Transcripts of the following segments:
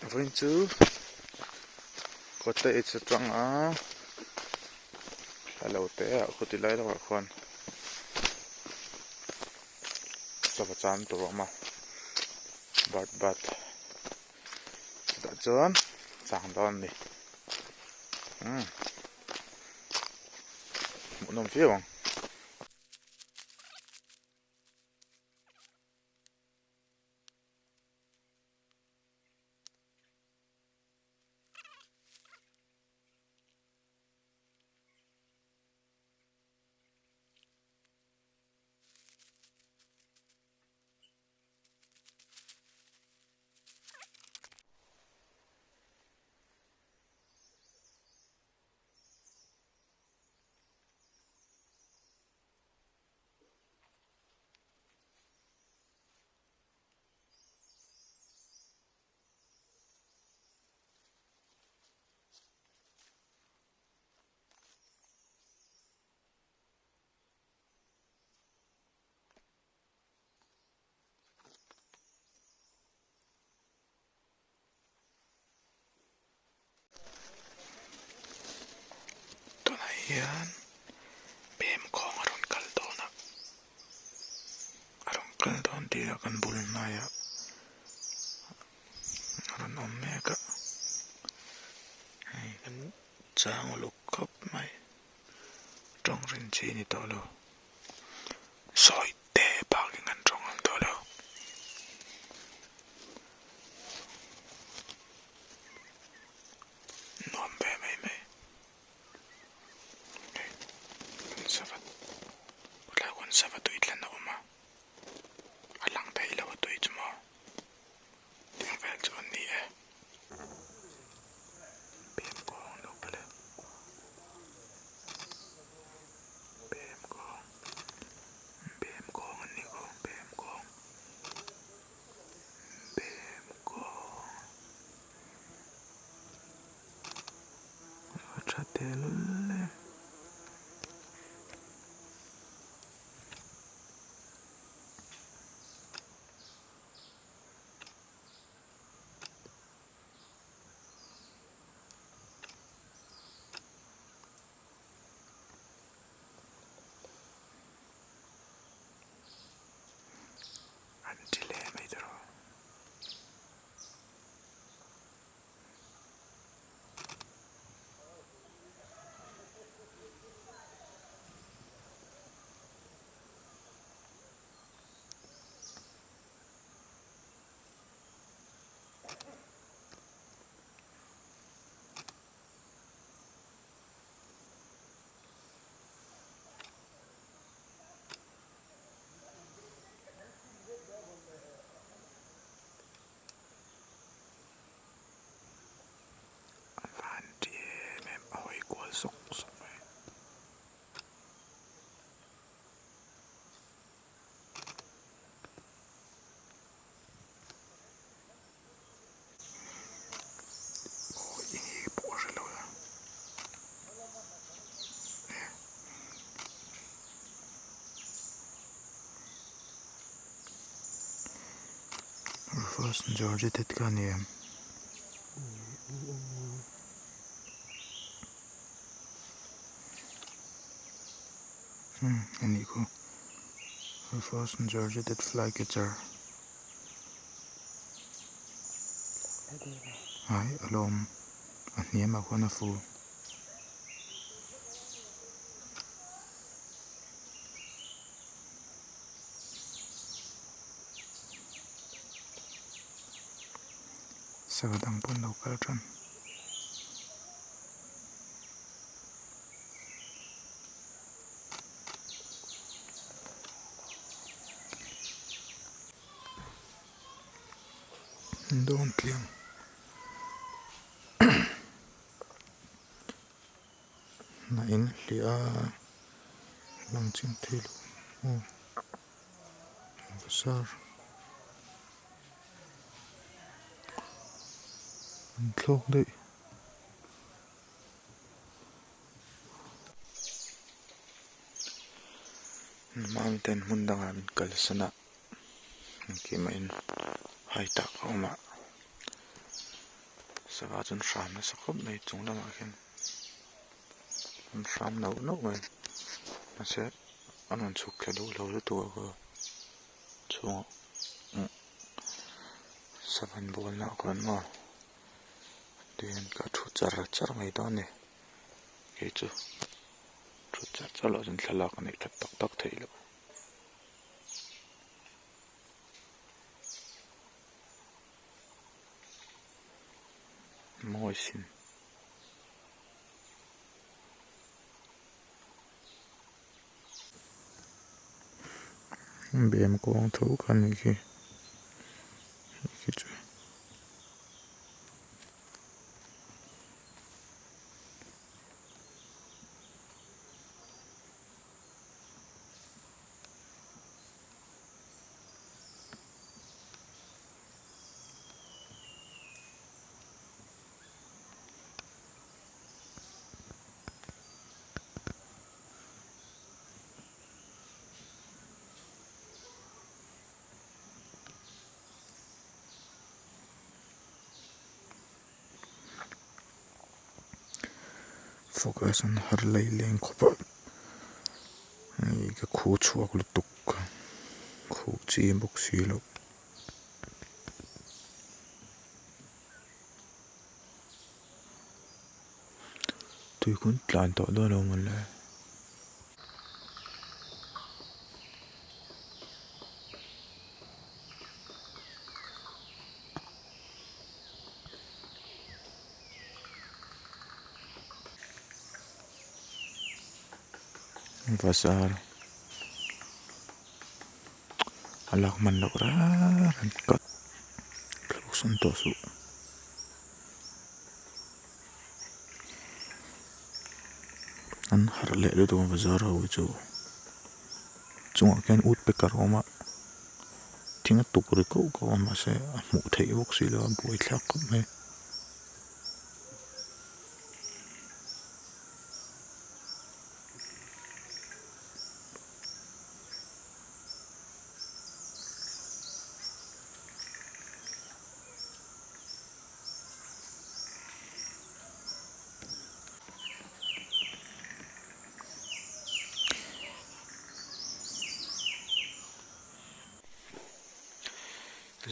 Vawiin chu cottage atanga a lo te ah khuti lai lawkah khuan sava chan tur a awm a bird bath chutah chuan chang dawn a ni umm hmuhnawm viau ang. Tunah hian pem khawng a rawn kal dawn a, a rawn kal dawn tih ah kan bul hnaiah a rawn awm mek a, hei kan chang uluk khawp mai, tawng rin chi a ni tawh lo, sawi te bakin kan tawng ang tawh lo. Nuam ve mai mai. Hei kan sava khawtlai khawn sava tui tlan a awm a, a lang thei lo a tui chu maw tiang vel chu an ni e. Pem kawng an lo kal e. Pem kawng pem kawng an ni ko pem kawng pem kawng. A tha tehlul e. An ti leh mai tawh. A van ti em em a hawi kual sawk sawk mai. Aw eng hi pawh a hre lo a. Rufus George te kha a ni em? Umm a nih khu Rufus George Flycatcher Hai a lawm a hniamah khuan a fu. Sava dang pawh an lo kal tan. Dawn tliang hnah in hliah a lang ching thei lo aw sar an thlawk daih. Mountain hmun dangah min kalsan a engkim a in hai tak a awm a. Sava chuan hram nasa khawp mai chung lamah khian an hram nauh nauh mai mahse an rawn chhuk thla duh lo lutuk a khaw chhungah sava an bual na ah khuan maw tihian ka thu char char mai dawn a ni kei chu thu char char loh chuan thlalak a neih that tak tak theih loh. Mawi sin. Bem kawng tho kha ni khi khi chu. Focus an har lei leng khawp a hei ka khu chhuak lutuk khuh chi bawk si loh. Tui kun tlan tawh dawn lo mawn le. Bazar a lak hman loh reng reng cut thluk sawn tawh suh. An harh leh lutuk a bazar ho hi chu chungah khian woodpecker a awm a thing a tuk ri kauh kauh a mahse a hmuh theih bawk si lo a buaithlak khawp mai.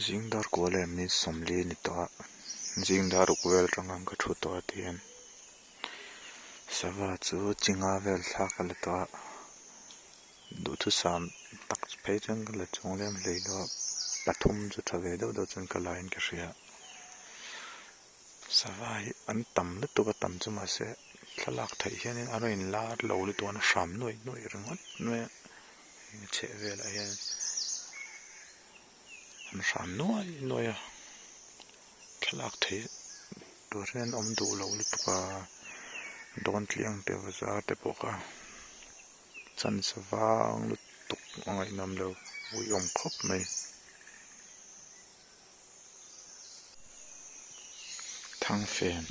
Zing dar kual em ni sawmli ni tawh a zing dar ruk vel atang khan ka thu tawh a ti hian sava chu chinga vel thlak a la tawh a duhthusam tak phei chuan ka la chuang lem hlei lo a pathum chu tha ve deuh deuh chuan ka laiin ka hria sava hi an tam lutuk a tam chu mahse thlalak theih hianin a rawn inlar lo lutuk a an hram nuaih nuaih ringawt mai a heng a chheh velah hian an hram nuaih nuaih a thlalak theih tur hian an awm duh lo lutuk a dawn tliang te bazar te pawh kha chance vang lutuk a ngaihnawm lo uiawm khawp mai. Thangfen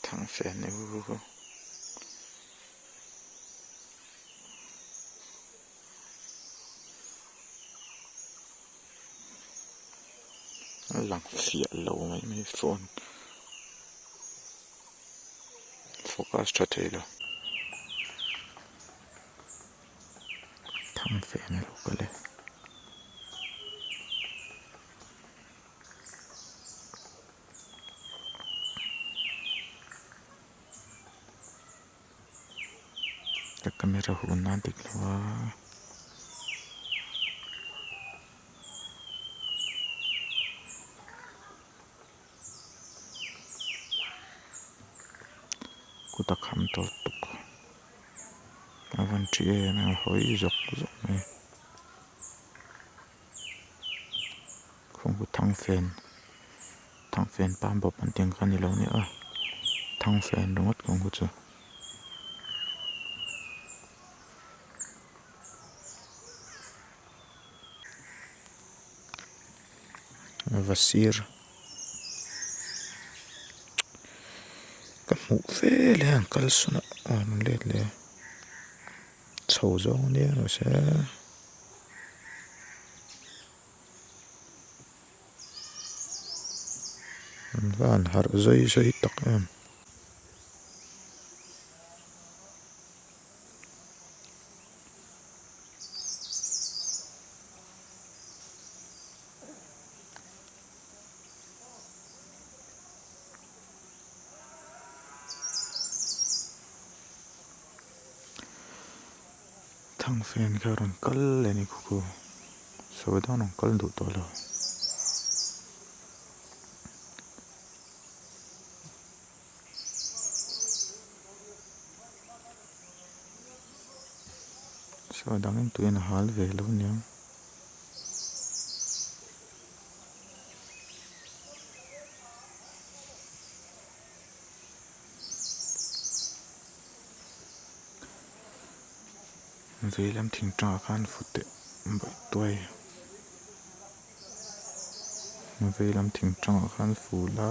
Thangfen ni hu a lang fiah lo mai mai phone. Focus tha thei lo. Thang fe ni lo ka le. Ka camera hun nan dik lo a. Kut a kham tawh tuk a van ṭhi em em a hawi zawk zawk mai khawngkaw thangfen thangfen pam bawp an tih ang kha a ni lo nia aw thangfen ringawt kawngkaw chu. Va sir ka hmuh vel hian kal sawn a aw rawn let leh a. Chho zawng ania mahse an va han harh zai zai tak em. Thangfen kha rawn kal leh a ni khuku sawi dawn rawn kal duh tawh lo. Sawi dangin tuiin a hal ve lo aniang. Veilam thing tangah khan fut teh bawih tuai veilam thing tangah khan ful a.